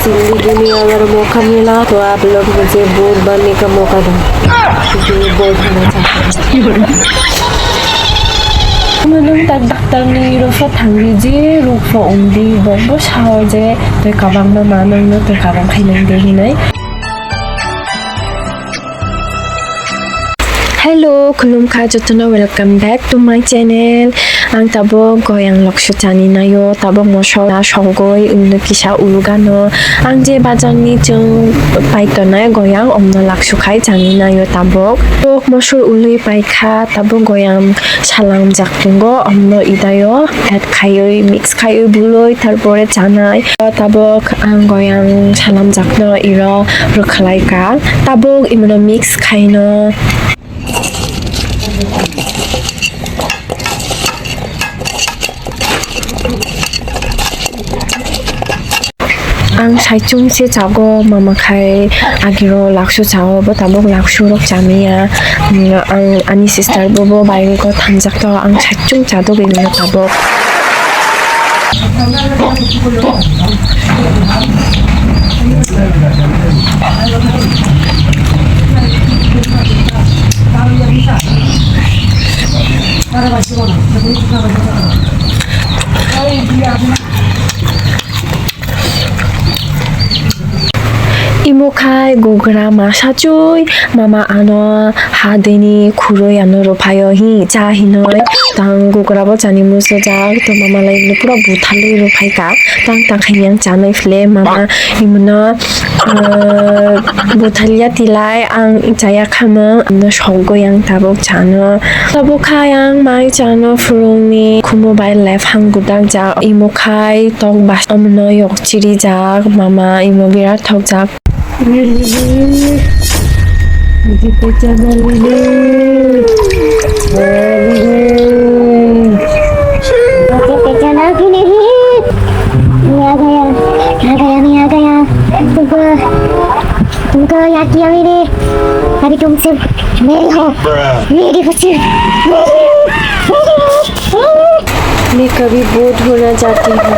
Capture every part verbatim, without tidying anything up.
Sindigi ni agar moka mila to ablok je bor ba meka moka do. Sindigi bor thana cha. Manung tak doctor ni roksa thangwi je roksa ongdi bokbo sao je tei kabangma manung no tei kabang khainang de hinai. Hello, khulumkha jotono, welcome back to my channel. Ang tabuk goyang loksu chani naio, tabuk mosok na sogoi wngno kisa ulugano. Ang je bazar ni chwng pai tongnai goyang omno laksu khai chani naio tabuk. Tok mosor ului paikha, tabuk goyang salam jak tongo, omno idaio add khaiwi mix khaiwi bului tarpore chanai. Tabuk ang goyang salam jakno iro rwkhlai ka. Tabuk imono mix khaino. Ang saichung se chago mama khai agiro laksu chao bo tabuk laksu rok chamiya. Ang ani sister bo bo bai ko thangjak to ang saichung chadok ino tabuk. Imo khai gogra masa chui mama ano hadini khurui ano rwphaio hi cha hinoi tang gogra bo chani muchujak to mama lai no pura buthalwi rwphai ka tang tang khaini ang chanai phle mama imono buthalia tilai ang chaya khamang no sogoi ang tabuk chano tabuk khai ang mai chano phurungni khumu bai left hang gudak jak imo khai tok bas omno yok chirijak mama imo birat thokjak. मैं आ गया, मैं आ गया, मैं आ गया। तुमको, तुमको याद किया मैंने। अभी तुमसे मेरी हो, मेरी बच्ची। मैं कभी बूढ़ होना चाहती हूँ।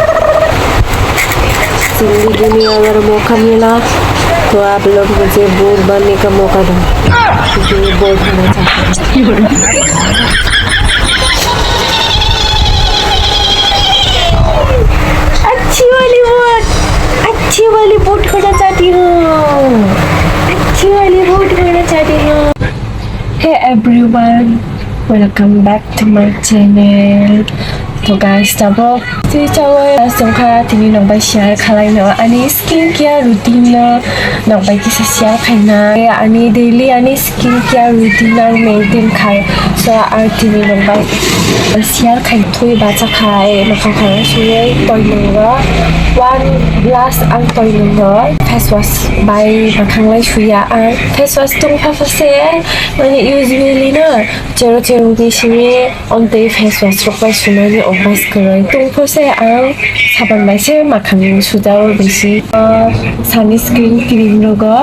जिंदगी में अगर मौका मिला, तो आप लोग मुझे बूढ़ बनने का मौका दो, क्योंकि मैं बूढ़ होना चाहती हूँ। अच्छी वाली बूढ़, अच्छी वाली बूढ़ होना चाहती हूँ, अच्छी वाली बूढ़ होना चाहती हूँ। Hey everyone, welcome back to my channel. To guys, tabuk twi chawi songkha tini nokbai share khalai no ani skin care routine no nokbai kisa share khaina ani daily ani skin care routine ang maintain khai so ang tini nokbai share khai twi bacha khai mokha khai suyai toi nungo one glass ang toi nungo face wash bai makhang lai suya ang face wash tong pha pha se mani usually no chero chero ni simi Omtwi face wash rok bai sunani obas kwrwi tongpho se ang saban bai se makhang sujao bisi. Sunscreen cream rogo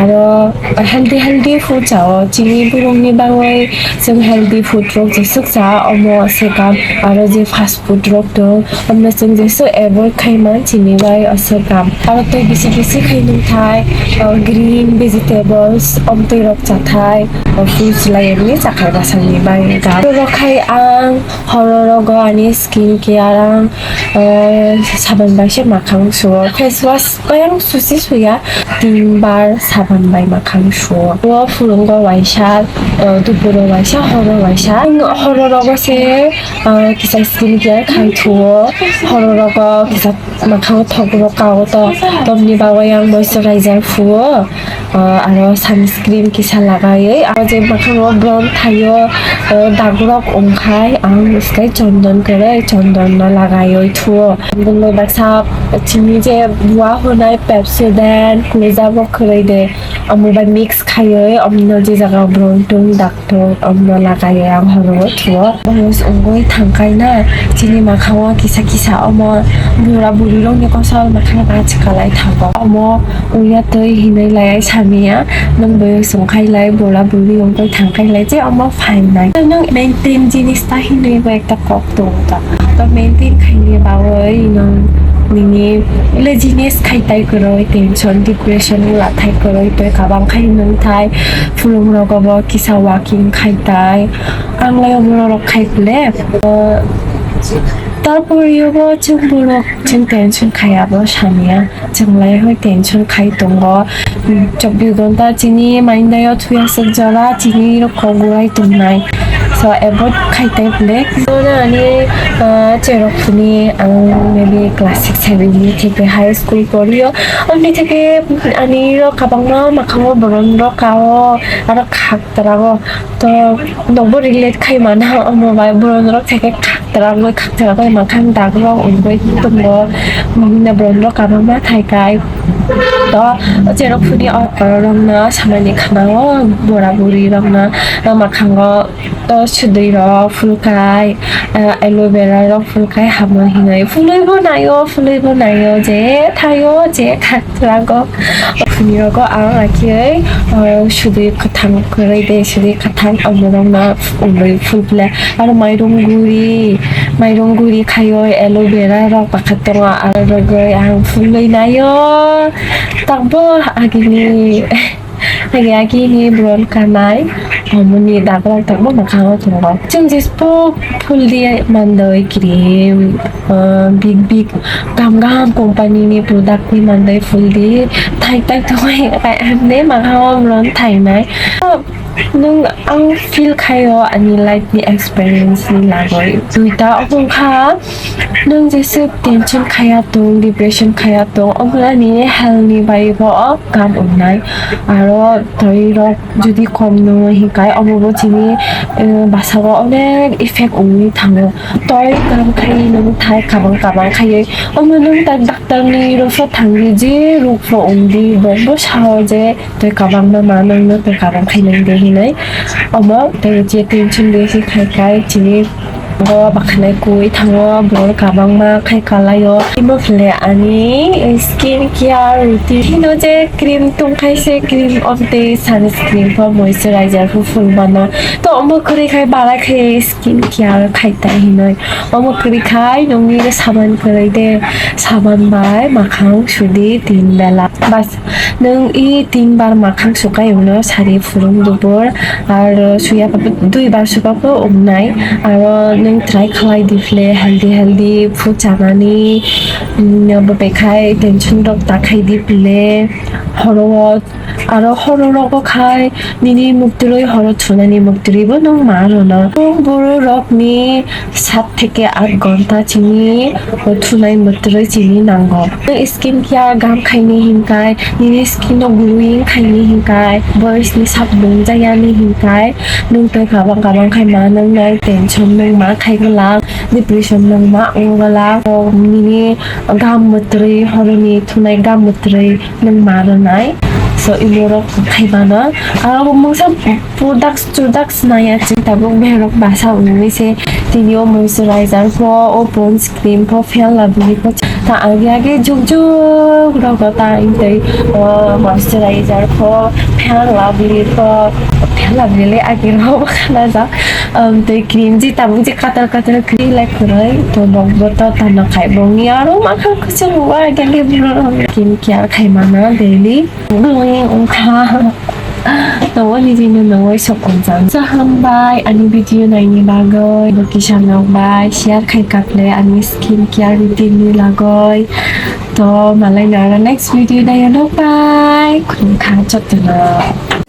aro healthy healthy food chao chini borokni bagwi chwng healthy food rok jeswk cha omo swkang aro je fast food rok tong omno chwng jeswk avoid khai man chini bai aswk kam aro tei bisi bisi khai nung thai green vegetables omtwi rok cha thai. Fruits layani chakhai bwsakni bai rok khai ang horo rogo ani skin care ang saban bai se makhang suo face wash bai ang susi suya tin bar saban bai makhang suo o phulungo waisa dupuro waisa horo waisa horo rogo se kisa skin care khai thuo horo rogo kisa Makhang thok rok kao to, tobni bagwi ang moisturizer phuo, aro sunscreen kisa lagaiwi, aro je makhango bron thaio, dagrok wngkhai ang swkhe chondon kwrwi, chondon no lagaiwi thuo. Bumui baksa chini je bua hwnwi Pepsodent, Close-up o kwrwi de, omo bai mix khaiwi, omno je jaga bron tong dak. To omno lagaiwi ang horo thuo. Boyos wngwi thangkhaina chini makhango kisa kisa omo bura buri rokni kosol makhang achkalai thango. Omo wngya twi hinwi lai samiya nwng boyos wngkhai lai bura buri wngwi thangkhai lai je omo phainai. Nwng maintain jinis ta hinwi bo ekta kok tongo ta. To maintain khaini bagwi nwng Nini laziness khai tai kwrwi, tension, depression wngla thai kwrwi, tei kabang khai nwng thai, phulung rogo bo kisa walking khai tai, ang lai borok khai phle. Tarpor yogo chwng borok chwng tension khaya bo saniya, chwng lai hoi tension khai tongo. Chobbish ghonta chini maindaio thuyaswk jora chini rokho gurai tongnai. So avoid khai tai phle. Ani, ah, cherok phuni ang maybe class six seven ni theke high school porio. Amni theke ani rok kabangma makhango boron rok kao aro khak tarago. To nokbo relate khai mano omo bai boron rok theke khak tarago khak tarago makhang dagrok ungoi tongo. Mungna boron rok kabangma thai kai. To cherok phuni o rokno samani khana o bora buri rokno makhango. To sudui rok phulkai, ah, aloe vera rok phulkai hamo hinwi phulwi bo naio, phulwi bo naio, je thaio, je khakrago. Phuni rogo ang akhiyoi, ah, sudui kwthang kwrwi de, sudui kwthang omo rokno phulwi phulphle. Aro mairung guri, mairung guri khaioi aloe vera rok bakha tongo, aro rogoi ang phulwi naio. Takbo agini. Agi agi ni bron kanai, omoni dagrok tongma mwkhango tongo. Chwng jespo phul di mandoi cream, ah, big big gam gam company ni product ni mandoi phul di, thai thai tongoi hemne mwkhango bron thainai. Nwng ang feel khaio ani life ni experience ni lagoi. Duita omo wngkha, nwng jeswk tension khaya tong, depression khaya tong, omo ani health ni bai bo kam wngnai. Aro twi rok jodi kom nung hinkai omo bo chini, eh, basa o onek effect wngwi thango. Twi kam khai nung thai kabang kabang khaiwi omo nung tak doctor ni roksa thangwi je rok pho wngdi bo bo sao je twi kabang ma ma nung no twi kabang khai nung de hinwi. Omo tei je tension de se khai khai chini Bo bakhanai kui thango, borok kabangma khai kalaio. Imo phile ani skin care routine hino je cream tongkhai se cream omtwi sunscreen pho moisturizer pho phul mano. To omo kwrwi khai balai khai skin care khai tai hinoi. Omo kwrwi khai nongni saban kwrwi de saban bai makhang sudi tin bela. Bas. Nwng i tin bar makhang sukai wngno sari phurung dubur, aro suya pabo dui bar suba pho wngnai, aro nwng try khlai di phle healthy healthy food chanani, mm, bo bekhai tension rok ta khai di phle horo o, aro horo rogo khai nini muktwrwi horo thunani muktwrwi bo nwng ma rwno. Nwng borok rokni sat theke aat ghonta chini thunai mwtwrwi chini nango. Skin care gam khaini hinkai, nini skin no glowing khaini hinkai, boys ni sap bung jaya ni hinkai, nwng tei kabang kabang khai ma nwng nai tension nwng ma khai gwlak, depression nwng ma wng gwlak, nini gam mwtwrwi horoni thunai gam mwtwrwi nwng ma rwnai. So imo rok khai mano. Aro mungsa products, products naya chwng tabuk berok basa wngwi se tini o moisturizer pho, o pond's cream pho, Fair Lovely pho, ta agi agi juk juk rogo ta wngtwi, o moisturizer pho, Fair Lovely pho, Fair Lovely le agi rogo khana jak, um, tei cream ji tabuk je katal katal cream lai kwrwi to nokbo to tano khai bongni aro makhang kuchuk bo agi agi bro skin care khai mano daily. Glowing wngkha. Tongoni bini nungwi sokonjang. Sa hambai ani video naini bagwi, bo kisa nokbai share khai kaple ani skin care routine ni lagoi. To malai nara next video nayo nokbai. Khulumkha jotono.